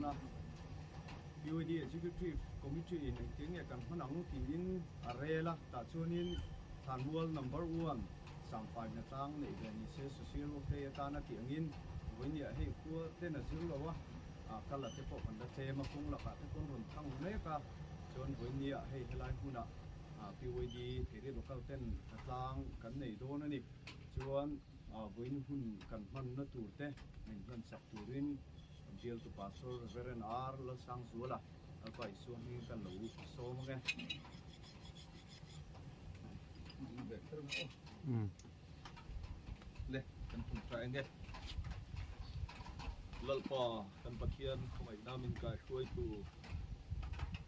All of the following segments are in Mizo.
dawn a. PYD Executive Committee in engtin nge kan hman ang tiin a rel a, tah chuanin Thlanmual Number One Sangfai hnatlang neih ve ni se Social Work Day atana tih angin vawinia hei khua ten a zir lo a, kal a te pawh kan la tlem a, kawng lakah te pawn rawn thang mek a, chuan vawinia hei helai hmunah PYD Theiriat Local ten hnatlang kan nei dawn a ni. Chuan vawiin hun kan hmanna tur te min hman sak turin Bialtu Pastor Rev. R. Lalsangzuala Lalpa Isua hmingin kan lo sawm ang e. Le kan tum tha eng e. Lalpa kan Pathian khawngaihna min kaihruaitu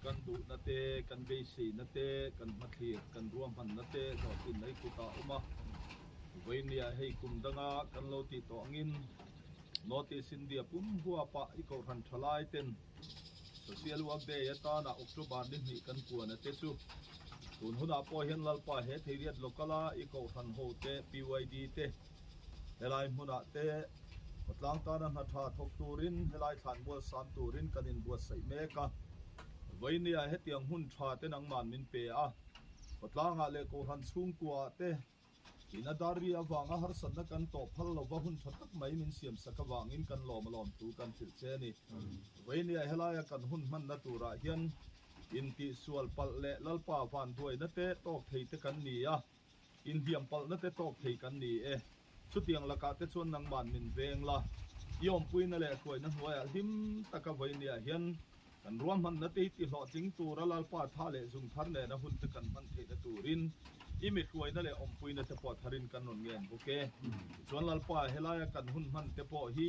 kan duhna te, kan beiseina te, kan hmathlir, kan ruahmanna te hlawhtlinna i kutah a awm a. Vawinia hei kum danga kan lo tih tawh angin North East India pum huapah i kohhran thalai ten Social Work Day atana October ni hnih kan puan a te chu tun hunah pawh hian Lalpa he Theiriat Local a i kohhran ho te PYD te helai hmunah te khawtlang tana hna tha thawk turin helai thlanmual sam turin kan inbuatsaih mek a. Vawinia hetiang hmun tha te nangman min pe a, khawtlangah leh kohhran chhungkuaah te Ina dar ri avanga harsatna kan tawh phal lova hun tha tak mai min siam sak avangin kan lawm alawm thu kan hrilh che a ni. Vawinia helaia kan hun hmanna turah hian intihsual palh leh Lalpa vanduaina te tawk thei te kan ni a, inhliam palhna te tawk thei kan ni e. Chutiang lakah te chuan nangman min veng la, i awmpuina leh hruaina hnuaiah hlim taka vawinia hian Kan ruahmanna te hi tihlawhtling tura Lalpa tha leh zung thar nena hun te kan hman theihna turin i mi hruaina leh awmpuina te pawh tharin kan rawn ngen bawk e. Tichuan Lalpa helaia kan hun hman te pawh hi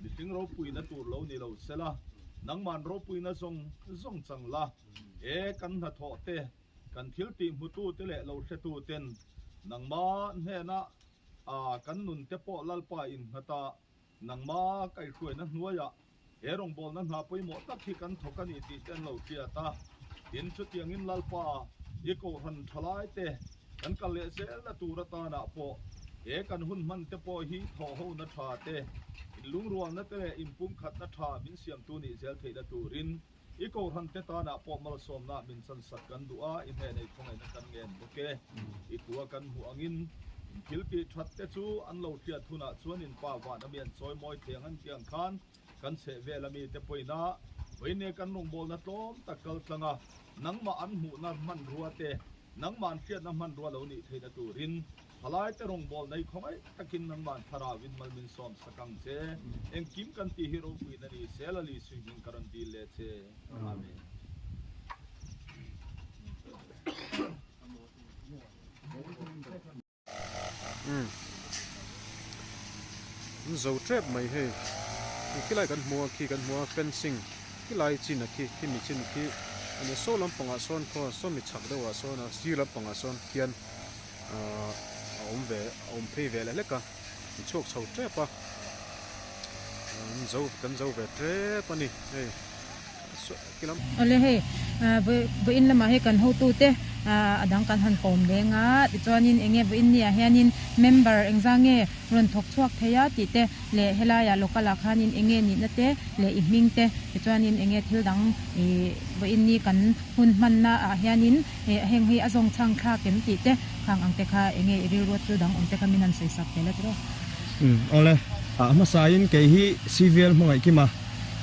mihring ropuina tur lo ni lo sela, nangman ropuina zawng zawng chang la, e kan hnathawh te, kan thil tih hmutu te leh lo hretu ten nangma hnena kan nun te pawh Lalpa innghat a, Nangma kaihhruaina hnuaiah he rawngbawlna hna pawimawh tak hi kan thawk a ni tih te an lo hriat a. Tin, chutiangin Lalpa i kohhran thalaite kan kal leh zelna tur atanah pawh he kan hun hman te pawh hi thawhhona tha te, inlungrualna te leh inpumkhatna tha min siamtu nih zel theihna turin I kohhran te tanah pawh malsawmna min chansak kan duh a, i hnenei khawngaihna kan ngen bawk e. I tua kan hmuh angin in thil tih that te chu an lo hriat hunah chuan in pa van ami an chawi mawi thei ang an tih ang khan kan chheh vel ami te pawhin a vawiin kan rawngbawlna tlawm tak kal tlang a, nangmah an hmuhna hmanrua te, nangmah an hriatna hmanrua lo nih theihna turin Thalaite rawngbâwl nei khawngaih takin nangmah thlarauin mal min sawm sak ang che. Engkim kan tih hi ropuiin a ni. Sela li suih hming ka rawn dil leh che. Amen. Umm an zo tep mai hei khilai kan hmu a khi kan hmu a fencing khilai chin a khi khimi chin khi ania saw lampangah sawn khaw sawmi chhak deuhah sawn a sir lampangah sawn khian ahh a awm ve a awm phei ve leh hlek a an chhuak chho tep a an zo kan zo ve tep a ni hei saw Awle hei vawiin lamah hei kan hotute a dang kan han kawm leng a tichuanin eng nge vawiin ni ah hianin member engzah nge rawn thawk chhuak thei a tih te leh helaiah local ah khanin eng nge nihna te leh i hming te tichuanin eng nge thil dang ih vawiin ni kan hun hmanna ah hianin Eh heng hi a zawng chhang thlak em tih te khang ang te kha enge i rilru thil dang awm te kha min han sawi sak tel a tiraw? Umm awle, a hmasa in kei hi CVL hmangaih kim a,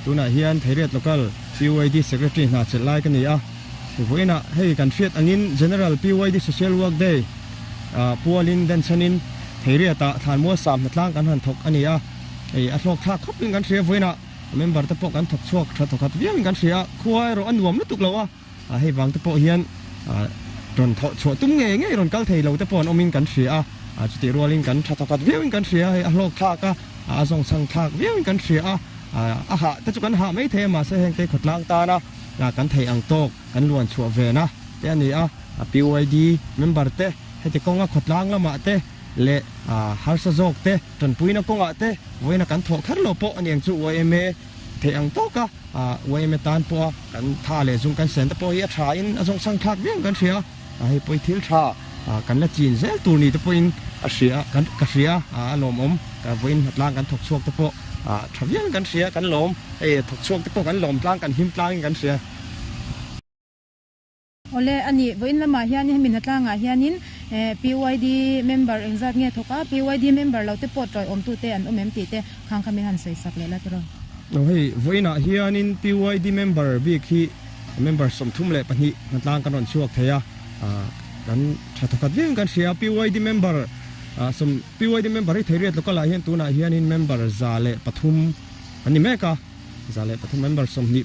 tunah hian Theiriat Local PYD Secretary hna chelh lai ka ni a, vawiinah hei kan hriat angin General PYD Social Work Day ah pualin denchhenin Theiriat ah Thlanmual Sam hnatlang kan han thawk a ni a, hei a hlawk thlak khawp in kan hria vawiinah member te pawh kan thawk chhuak tha thawkhat viau in kan hria a, khua erawh a nuam lutuk lo a. Hei vang te pawh hian rawn thawh chhuah tum ngei ngei rawn kal thei lo te pawh an awmin kan hria a, chutih rualin kan tha thawkhat viauin kan hria a, hei a hlawk thlak a, a zawng chhang thlak viauin kan hria a, a hah te chu kan hah mai thei a mahse heng te khawtlang tana kan theih ang tawk kan luan chhuah vena te a ni a, PYD member te heti kawnga khawtlang lamah te leh harsa zawk te tanpuina kawngah te vawiina kan thawh kher lo pawh a ni ang chu yma Theih ang tawk a, yma tan pawha kan tha leh zung kan sen te pawh hi a tha in a zawng chhang thlak viau kan hria a, hei pawh hi thil tha kan la chin zel tur ni te pawhin a hria kan ka hria a, a lawmawm ka vawiin hnatlang kan thawk chhuak te pawh Tha viau in kan hria, kan lawm. Hei thawk chhuak te pawh kan lawm tlang, kan him tlang in kan hria. Awle, a nih, vawiin lamah hian hemi hnatlangah hianin PYD member engzat nge thawk a, PYD member lo te pawh tawiawmtute an awm em tih te khang kha min han sawi sak leh la tiraw? Aw hei, vawiinah hianin PYD member bik hi member 32 hnatlang kan rawn chhuak thei a, kan tha thawkhat viau in kan hria. PYD member sawm PYD member hi Theiriat local ah hian tunah hianin member 103 an ni mek a, 103 member 22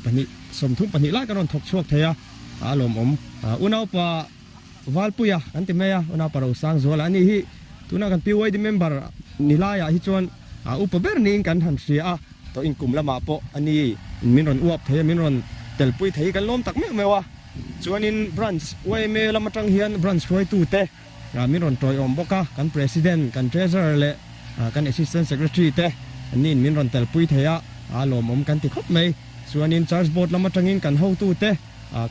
32 lai kan rawn thawk chhuak thei a, a lawmawm. Unaupa Valpuia kan ti mai a, Unaupa Rosangzuala a nih hi tuna kan PYD member ni laiah hi chuan upa ber niin kan han hria a, tawh inkum lamah pawh a ni in min rawn uap thei a, min rawn telpui thei hi kan lawm tak meuh meuh a. Chuanin branch yma lam atang hian branch hruaitute min rawn tawiawm bawk a, kan President, kan Treasurer leh kan Assistant Secretary te niin min rawn telpui thei a, a lawmawm kan ti khawp mai. Chuanin Church Board lam atangin kan hotute,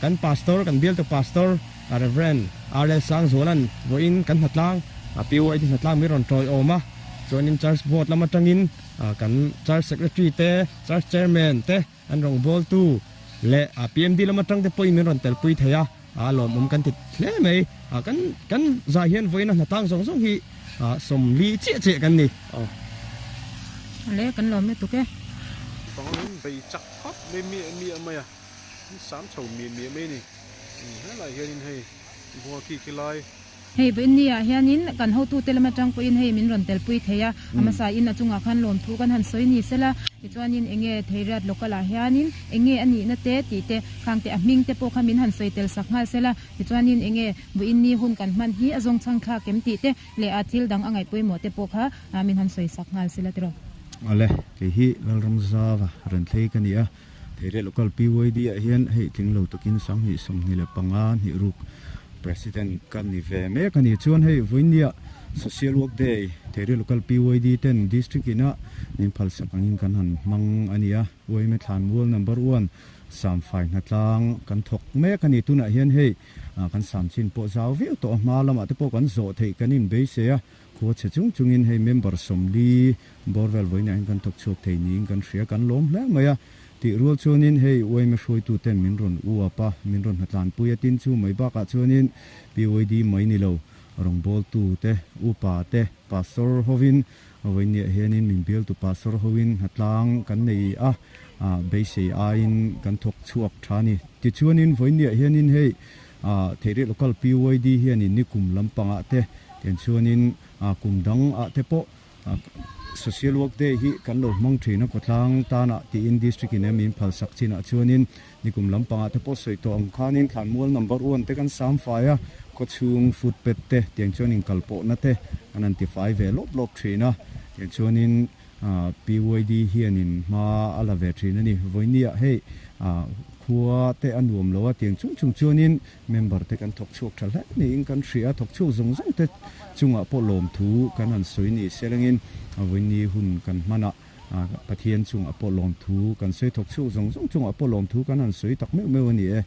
kan Pastor, kan bialtu Pastor Rev. RL Sangzuala'n vawiin kan hnatlang, PYD hnatlang min rawn tawiawm a, chuanin Church Board lam atangin kan Church Secretary te, Church Chairman te, An rawngbawltu leh PMD lam atang te pawhin min rawn telpui thei a, a lawmawm kan ti hle mai. Kan kan zah hian vawiina hnatang zawng zawng hi 40 chiah chiah kan ni. Le kan lawm lutuk e. Pangin bei chak khawp mai miah miah mai a, an sam chho miah miah mai a ni. Helai hianin hei bual khi khi lai. Hei vawiin ah hianin kan hotute lam atang pawhin hei min rawn telpui thei a, a hmasa in a chungah khan lawmthu kan han sawi ni sela, tichuanin enge Theiriat local ah hianin enge a nihna te tih te khang te a hming te pawh kha min han sawi tel sak nghal sela, tichuanin enge vawiin ni hun kan hman hi a zawngchhang thlak em tih te leh a thil dang a ngaih pawimawh te pawh kha min han sawi sak nghal sela tiraw. Awle, kei hi Lalramzava Renthlei ka ni a, Theiriat Local PYD ah hian hei tling lo takin 2025 hnih ruk President ka ni ve mek a ni. Chuan hei vawinia Social Work Day Theiriat Local PYD ten District ina min phalsak angin kan han hmang a ni a. Uaime Thlanmual Number One Samfai hnatlang kan thawk mek a ni. Tunah hian hei kan sam chin pawh zau viau tawh a, hma lamah te pawh kan zawh theih kan inbeisei a. Khua chhe chung chungin hei member 40 bawr vel vawiinah hian kan thawk chhuak thei niin kan hria, kan lawm hle mai a. Tih rual chuanin hei uaima hruaituten min rawn uap a, min rawn hnatlanpui a, tin chu mai bakah chuanin PYD mai ni lo, rawngbawltu te, upa te, pastor hovin vawiinniah hianin min bialtu pastor hovin hnatlang kan nei a, beisei aiin kan thawk chhuak tha a ni. Tichuanin vawiinniah hianin hei Theiriat Local PYD hianin nikum lampangah te tiang chuanin kum dangah te pawh Social Work Day hi kan lo hmang thin a, khawtlang tanah tiin District in min phalsak chinah chuanin nikum lampangah te pawh sawi tawh ang khanin Thlanmual Number One te kan sam fai a, khawchhung footpath te tiang chuanin kalpawhna te an han tifai ve lawp lawp thin a, tiang chuanin PYD hianin hma a la ve thin a ni. Vawinia hei khua te a nuam lo a, tiang chung chung chuanin member te kan thawk chhuak tha hle niin kan hria a, thawk chhuak zawng zawng te chungah pawh lawmthu kan han sawi ni selangin vawiini hun kan hman a, Pathian chungah pawh lawmthu kan sawi, thawk chhuak zawng zawng chungah pawh lawmthu kan han sawi tak meuh meuh a ni e.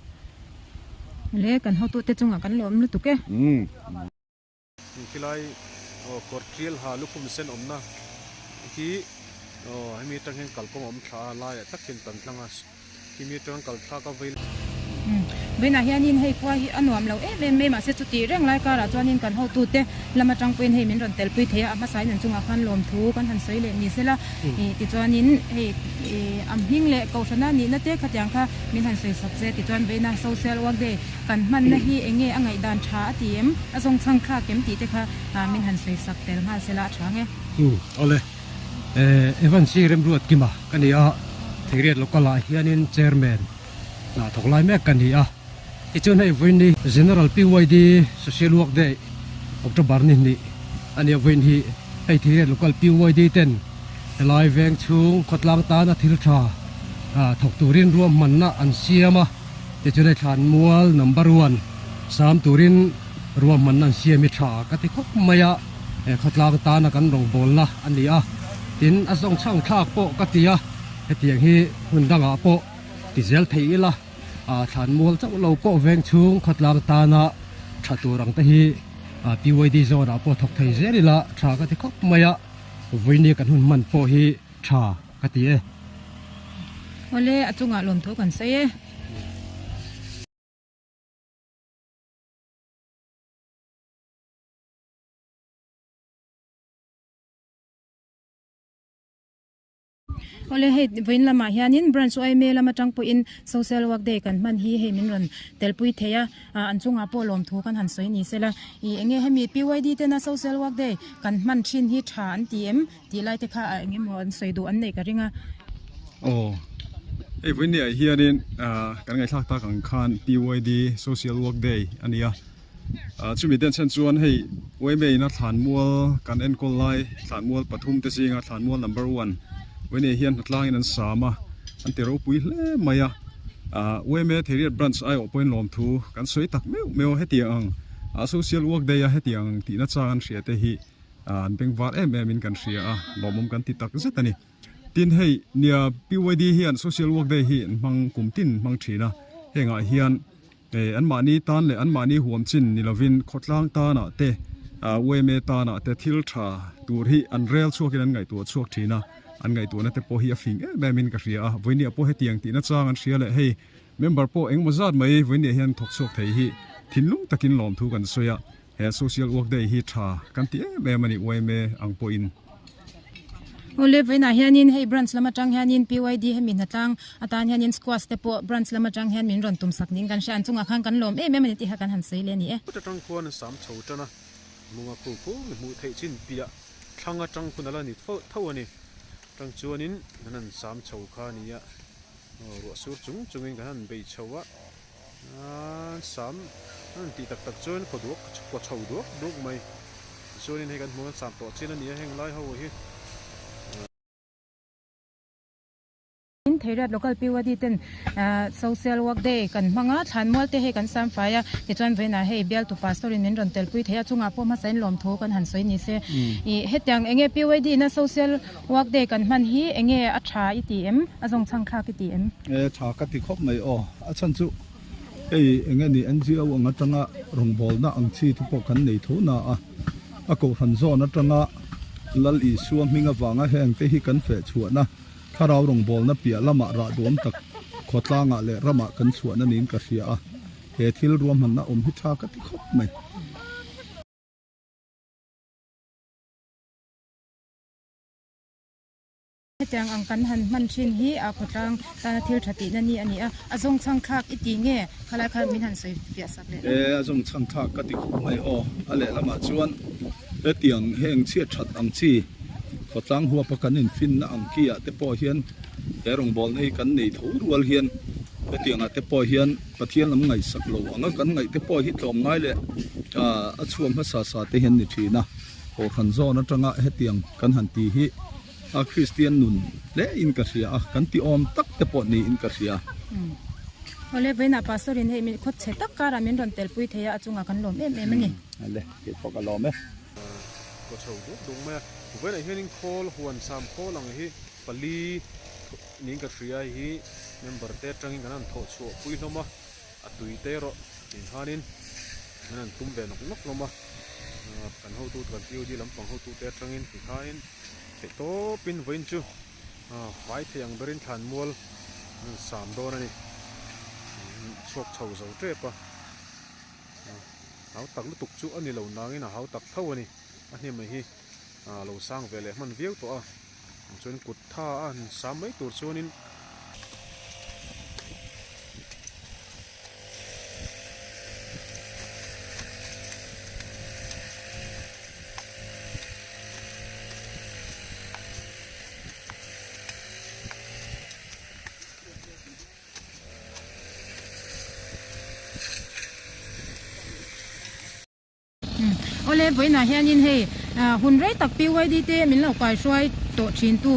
Le kan hotute chungah kan lawm lutuk e. Khilai aw kawr tial ha lukhum sen awmna hi aw hemi atang hian kalkawng a awm thla a laiah tak hian tan tlang a khimi atang kal thlak a vei Vawiinah hianin hei khua hi a nuam lo em em mai mahse chuti reng lai karah chuanin kan hotute lam atang pawhin hei min rawn telpui thei a a hmasain an chungah khan lawmthu kan han sawi leh ni sela ih tichuanin hei ih a hming leh kohhrana nihna te khatiang kha min han sawi sak che tichuan vawiina social work day Kan hmanna hi eng nge a ngaihdan tha a ti em? A zawngchhang thlak em tih te kha min han sawi sak tel nghal sela a tha nge. Umm awle. Evans hi Remruat Kima ka ni a, Theiriat Local ah hianin Chairman hna thawk lai mek ka ni a. Tichuan hei vawiin General PYD Social Work Day October ni hnih a nia vawiin hi hei Theiriat Local PYD ten helai veng chhung khawtlang tana thil tha thawk turin ruahmanna an siam a. Tichuan hei thlanmual number one sam turin ruahmanna an siam hi tha ka ti khawp mai a, he khawtlang tana kan rawngbawlna a ni a, tin a zawng chhang thlak pawh ka ti a, hetiang hi hmun dangah pawh ti zel thei ila, thlanmual chauh lo pawh veng chhung khawtlang tana tha tur ang te hi PYD zone ah pawh thawk thei zel ila tha ka ti khawp mai a, vawiin kan hun hman pawh hi tha. ka ti e. Awle, a chungah lawmthu kan sawi e. Awle hei vawiin lamah hianin branch yma lam atang pawhin social work day kan hman hi hei min rawn telpui thei a ah an chungah pawh lawmthu kan han sawi ni sela ih enge hemi PYD tena social work day kan hman thin hi tha an ti em tih lai te kha ah eng emaw an sawi duh an neih ka ring a. Aw hei vawiin ni ah hianin ah kan ngaihthlak tak ang khan PYD social work day a ni a. Chumi den chhan chuan hei yma ina thlanmual kan enkawl lai thlanmual pathum te zinga thlanmual number one yma hian hnatlangin an sam a an ti ropui hle mai a ah yma Theiriat branch aiawh pawhin lawmthu kan sawi tak meuh meuh a hetiang ang ah social work day a hetiang ang tihna chang an hria te hi ah an bengvar em em in kan hria a lawmawm kan ti tak zet a ni. Tin hei nia PYD hian social work day hi an hmang kum tin hmang thin a hengah hian Eh, anmahni tan leh anmahni huam chin ni lovin khawtlang tanah te, ah, yma tanah te thil tha tur hi an rel chhuakin an ngaihtuah chhuak thin a, an ngaihtuahna te pawh hi a fing em em in ka hria a, vawinia pawh hetiang tihna chang an hria leh hei member pawh engemaw zat mai vawinia hian thawk chhuak thei hi thinlung takin lawmthu kan sawi a. He social work day hi tha kan ti em em a ni yma ang pawhin. Awle vawiinah hianin hei branch lam atang hianin PYD hemi hnatlang atan hianin squash te pawh branch lam atang hian min rawn tum sak niin kan hria an chungah khan kan lawm em em a ni tih kha kan han sawi leh a ni e. Put atang khuan an sam chho tan a, munga khu khu mi hmuh theih chin piah thlang atang khun a la ni tho a ni. Atang chuanin kan han sam chho kha a ni a, ruah sur chung chungin kan han bei chho a. Sam an tih tak tak chuan khaw duak kaw chho duak duak mai tichuanin hei kan hmuh hian sam tawh chin a ni a heng lai ho hi. Tin Theiriat Local PYD ten Social Work Day kan hmang a, thlanmual te hei kan sam fai a, tichuan vawiinah hei bialtu Pastor in min rawn telpui thei a, chungah pawh hmasa in lawmthu kan han sawi ni se. Ih hetiang enge PYD ina Social Work Day kan hman hi enge a tha i ti em? A zawngchhang thlak i ti em? E tha ka ti khawp mai aw. A chhan chu hei eng nge ni NGO ang atanga rawngbawlna ang chi te pawh kan nei tho na a, a kohhran zawn atanga Lal Isua hming avanga heng te hi kan feh chhuahna thlarau rawngbawlna piah lamah rah duam tak khawtlangah leh ramah kan chhuahna niin ka hria a, he thil ruahmanna awm hi tha ka ti khawp mai. Hetiang ang kan han hman thin hi a khawtlang tana thil tha tihna ni a ni a, a zawng chhang thlak i ti nge? Khalai kha min han sawi fiah sak leh E, a zawng chhang thlak ka ti khawp mai aw. A lehlamah chuan hetiang heng chhiat that ang chi khawtlang huapa kan infinna ang ki ah te pawh hian he rawngbawlna hi kan nei tho rual hian hetiang ah te pawh hian Pathian lam ngaihsak lo anga kan ngaih te pawh hi tlawmngai leh a chhuak hmasa sa te hian ni thin a. Kohhran zawn atanga hetiang kan han ti hi a Kristian nun hle in ka hria a, kan ti awm tak te pawh niin ka hria. Awle, vawiinah Pastor in hei min khawt chhe tak karah min rawn telpui thei a, a chungah kan lawm em em a ni. Awle, kei pawh ka lawm e. Ka chho duk duk mai a, vawiinah hianin khawl huan sam khawl ang hi pali niin ka hria hi member te atangin kan han thawh chhuah pui hlawm a. A tui te erawh tih khanin an han tum ve nawk nawk hlawm a, kan hotu kan POD lampang hotu te atangin ti khain theih tawpin vawiin chu fai thei ang berin thlanmual an han sam dawn a ni, chhuak chho zo tep a, hau tak lutuk chu a ni lo nangin a hau tak tho a ni, a hnim hi lo sang ve leh hman viau tawh a. Chuan kut tha a han sam mai tur chuanin. Awle vawiinah hianin hei hun rei tak PYD te min lo kaihruai tawh thin tu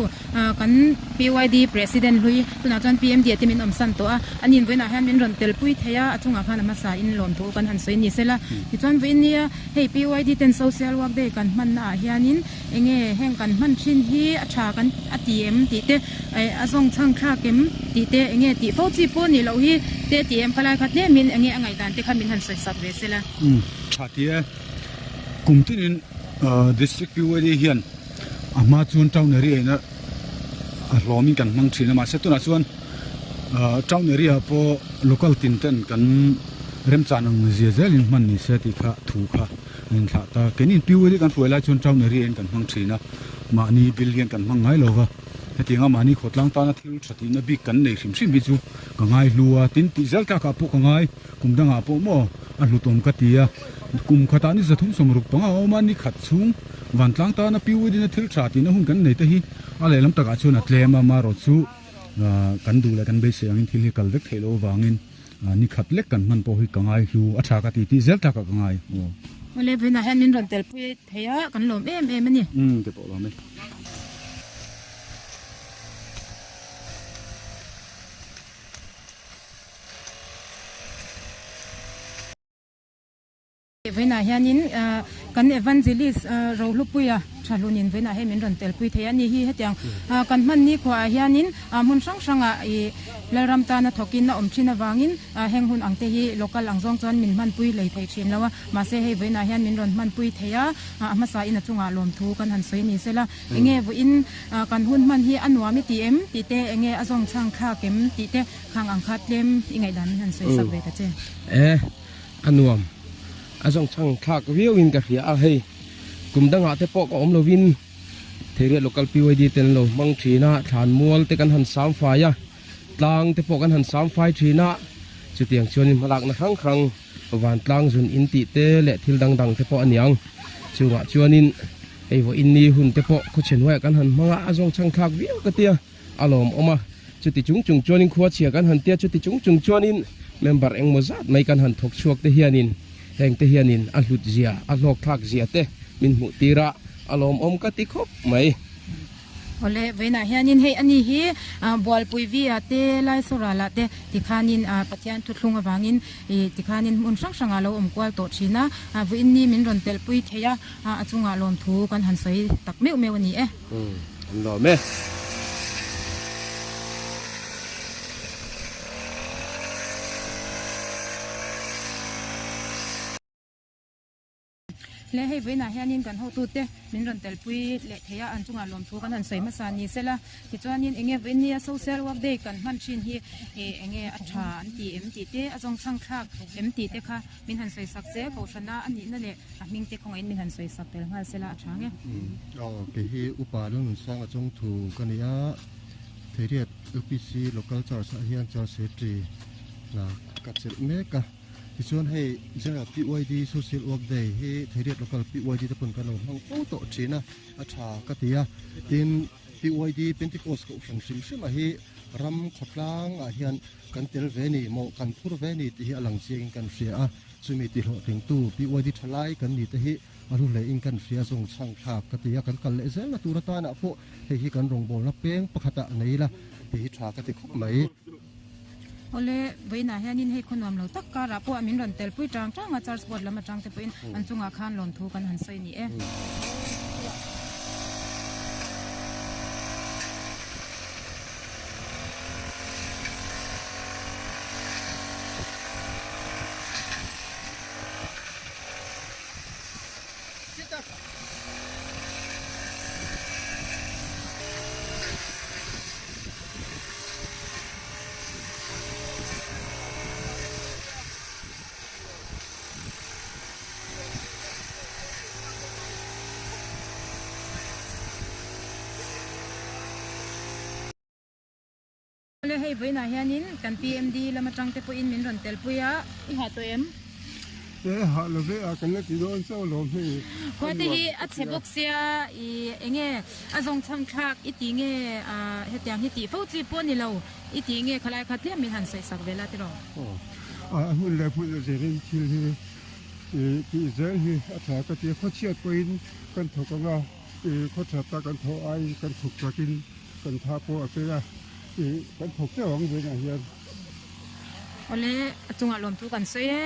kan PYD President hlui tunah chuan PMD te min awmsan tawh a aniin vawiinah hian min rawn telpui thei a a chungah khan a hmasa in lawmthu kan han sawi ni sela tichuan vawiin nia hei PYD ten Social Work Day kan hmanna ah hianin Enge heng kan hman thin hi a tha kan a ti em tih te eh a zawng chhang thlak em tih te enge tih fo chi pawh nih loh hi te a ti em khalai kha tlemin enge a ngaihdan te kha min han sawi sak ve sela. Umm tha ti e. Kum tinin District PYD hian a hma chuan town area ina. a hlawmin kan hmang thin a mahse tunah chuan ah town area ah pawh local tin ten kan remchan ang zia zelin hman ni se tih kha thu kha a inthlah ta. Keini PUD kan hruai lai chuan town area in kan hmang thin a mahni bill hian kan hmang ngai lo va hetiang a mahni khawtlang tana thil tha tihna bik kan nei hrim hrim hi chu ka ngai hlu a tin tih zel tlakah pawh ka ngai kum dangah pawh maw a hlutawm ka ti a kum khatah ni 360 a awm a ni khat chhung vantlang tana PUD na thil tha tihna hun kan nei te hi a lehlam takah chuan a tlem a marawh chu kan duh leh kan beisei angin thil hi kal vek theih loh avangin Ni khat lek kan hman pawh hi ka ngai hlu a tha ka ti tih zel tlakah ka ngai aw. Awle vawiinah hian min rawn telpui thei a, kan lawm em em a ni. Umm te pawh lawm e. Vawiinah hianin kan Evangelist Rohlupuia Thahlunin vawiinah hei min rawn telpui thei a ni hi. Hetiang kan hman nikhuaah hianin hmun hrang hrangah ih Lalram tana thawkin a awm thin avangin heng hun ang te hi local ang zawng chuan min hmanpui hlei thei thin lo a. Mahse hei vawiinah hian min rawn hmanpui thei a, a hmasain a chungah lawmthu kan han sawi ni sela. Enge vawiin kan hun hman hi a nuam i ti em tih te, enge a zawng chhang thlak em tih te khang ang kha tlem i ngaihdan min han sawi sak ve ta che. A nuam a zawng chhang thlak viau in ka hria a hei kum dangah te pawh ka awm lo in Theiriat local PYD te an lo hmang thin a thlan mual te kan han sam fai a tlang te pawh kan han sam fai thin a chutiang chuan in hmalakna hrang hrang vantlang zun in tih te leh thil dang dang te pawh a niang chungah chuan in hei vawiin ni hun te pawh khawchhe hnuaiah kan han hmang a a zawng chhang thlak viau ka tia. A lawmawm a, chuti chung chung chuanin khua chhia kan han tia, chuti chung chung chuanin member engmaw zat mai kan han thawk chhuak te hianin heng te hianin a hlut zia, a hlawk thlak zia te min hmuh tir a, a lawmawm ka ti khawp mai. Awle, vawiinah hianin hei ani hi Bualpui V-ah te, Laisoralah te tikhanin Pathian thuthlung avangin tikhanin hmun hrang hrangah lo awm kual tawh thin a, vawiin ni min rawn telhpui thei a, a chungah lawmthu kan han sawi tak meuh meuh a ni e. An lawm e. Le hei vawiinah hianin kan hotute min rawn telpui leh thei a, an chungah lawmthu kan han sawi hmasa ni sela. Tichuanin enge vawiin nia social work day kan hman thin hi enge a tha an ti em tih te, a zawngchhang thlak em tih te kha min han sawi sak che, kohhrana a nihna leh A hming te khawngaihin min han sawi sak tel nghal sela a tha nge. Aw kei hi Upa Lalnunsanga chawngthu ka ni a, Theiriat UPC Local Church ah hian Church Secretary hna ka chelh mek a. Tichuan hei General PYD Social Work Day hi Theiriat Local PYD te pawn kan lo hmang fo tawh thin a, a tha ka ti a. Tin PYD Pentecost Kohhran hrim hrim ah hi ram khawtlang ah hian kan tel ve ni maw kan phur ve ni tih hi a lang chiangin kan hria a. Chumi tihlawhtlingtu PYD thalai kan ni te hi a hlu hlein kan hria zawng chhang thlak ka ti a, kan kal leh zelna tur atanah pawh hei hi kan rawngbawlna peng pakhatah nei ila tih hi tha ka ti khawp mai. Awle, vawiinah hianin hei khaw nuam lo tak karah pawh min rawn telpui tang tang a, church board lam atang te pawhin an chungah khan lawmthu kan han sawi ni e. Awle hei vawiinah hianin kan PMD lam atang te pawhin min rawn telpui a, i hah tawh em? E hah lo ve a, kan la ti dawn chauh alawm hei. Khua te hi a chhe bawk sia, i enge a zawng chhang thlak i ti nge hetiang hi tih fo chi pawh ni lo i ti nge khalai kha tlem min han sawi sak ve la tiraw? Aw, a hmun leh hmun a zirin thil hi tih zel hi a tha ka ti a, khawchhiat pawhin kan thawk ang a, khaw that tak kan thawh aiin kan thawk chakin Kan tha pawh a fel a, ih kan thawk teuh ang vawiinah hian. Awle, a chungah lawmthu kan sawi e.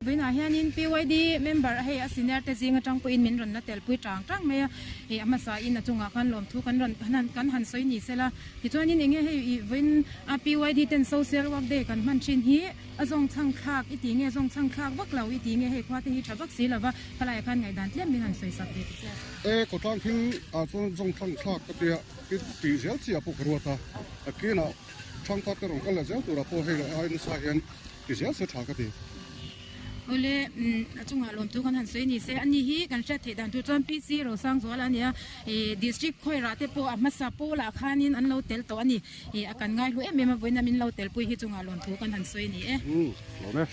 Vawiinah hianin PYD member a hei a senior te zing atang pawhin min rawn la telpui tang tang mai a, ih a hmasain a chungah khan lawmthu kan rawn kan han sawi ni sela. Tichuanin enge hei ih vawiin a PYD ten social work day kan hman thin hi a zawng chhang thlak i ti nge zawng chhang thlak vak lo i ti nge hei khua te hi tha vak si lova khalaiah khan ngaihdan tlem min han sawi sak ve ti che. E khawtlang thil ah chuan zawng chhang thlak ka tia i tih zel chi ah pawh ka ruat a, a kinah thangthar te rawn kal leh zel turah pawh hei leh ai nasa hian ti zel se tha ka ti. Awle, a chungah lawmthu kan han sawi ni se, ani hi kan hriat theih dan tur chuan PC Rosangzuala a ni a, ih district khawirah te pawh a hmasa pawlah khanin an lo tel tawh a ni, ih a kan ngaihlu em em a vawiin a min lo telpui hi chungah lawmthu kan han sawi ni e. Umm, lawm e.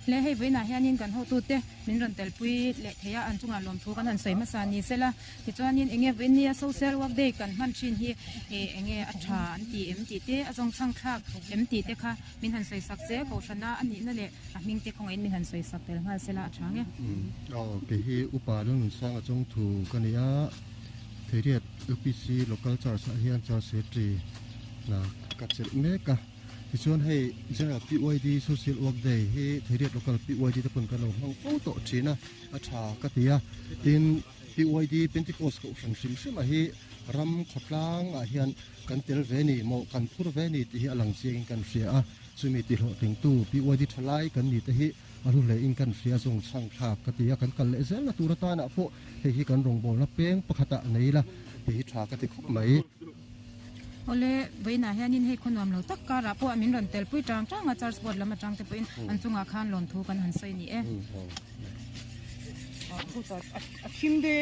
Le hei vawiinah hianin kan hotute min rawn telpui leh thei a, an chungah lawmthu kan han sawi hmasa ni sela. Tichuanin enge vawiin nia Social Work Day kan hman thin hi enge a tha an ti em tih te, a zawngchhang thlak em tih te kha min han sawi sak che, Kohhrana a nihna leh a hming te khawngaihin min han sawi sak tel nghal sela a tha nge. Aw, kei hi Upa Lalnunsanga chawngthu ka ni a, Theiriat UPC Local Church ah hian Church Secretary hna ka chelh mek a. Tichuan hei General PYD Social Work Day hi Theiriat Local PYD te pawn kan lo hmang fo tawh thin a, a tha ka ti a. Tin, PYD Pentecost kohhran hrim hrim ah hi ram khawtlang ah hian kan tel ve ni maw, kan phur ve ni tih hi a lang chiang in kan hria a. Chumi tihlawhtlingtu PYD thalai kan ni te hi a hlu hle in kan hria zawng chhang thlak ka ti a. Kan kal leh zelna tur atanah pawh hei hi kan rawngbawlna peng pakhatah nei ila hei hi tha ka ti khawp mai. Awle, vawiinah hianin hei khaw nuam lo tak karah pawh min rawn telpui tang tang a, Church board lam atang te pawhin an chungah khan lawmthu kan han sawi ni e. A thim de.